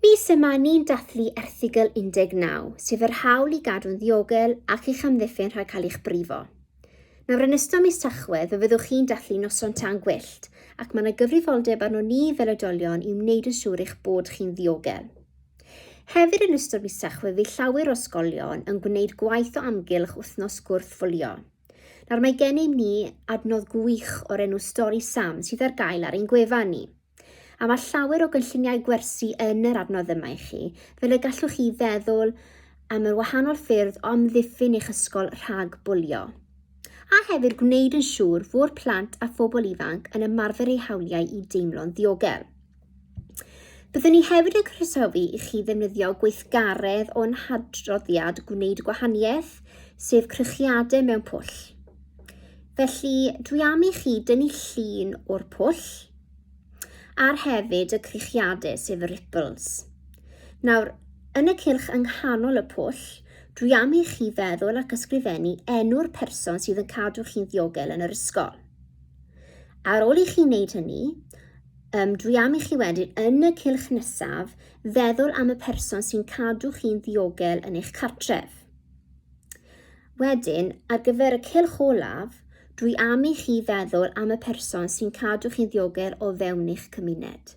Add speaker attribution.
Speaker 1: Mis yma ni'n dathlu Erthygl 19, sef yr hawl i gadw'n ddiogel ac i'ch amddiffyn rhag cael eich brifo. Nawr yn ystod mis Tachwedd fe fyddwch chi'n dathlu Noson Tân Gwyllt ac mae yna gyfrifoldeb arno ni fel oedolion i wneud yn siŵr eich bod chi'n ddiogel. Hefyd yn ystod mis Tachwedd fydd llawer o ysgolion yn gwneud gwaith o amgylch wythnos gwrth-fwlio. Nawr mae gennym ni adnodd gwych o'r enw Stori Sam sydd ar gael ar ein gwefan ni. A mae llawer o gynlluniau gwersi yn yr adnodd yma i chi, fel y gallwch chi feddwl am y wahanol ffyrdd o amddiffyn eich ysgol rhag bwlio. A hefyd gwneud yn siŵr fod plant a phobl ifanc yn ymarfer eu hawliau i deimlo'n ddiogel. Byddwn ni hefyd yn croesawu i chi ddefnyddio gweithgaredd o'n hadroddiad Gwneud Gwahaniaeth, sef crychiadau mewn pwll. Felly, dwi am i chi dynnu llun o'r pwll, a'r hefyd y crychiadau, sef y ripples. Nawr, yn y cylch yng nghanol y pwll, dwi am i chi feddwl ac ysgrifennu enw'r person sydd yn cadw chi'n ddiogel yn yr ysgol. Ar ôl i chi wneud hynny, um, dwi am i chi wedyn yn y cylch nesaf feddwl am y person sy'n cadw chi'n ddiogel yn eich cartref. Wedyn, ar gyfer y cylch olaf, dwi am i chi feddwl am y person sy'n cadw chi'n ddiogel o fewn eich cymuned.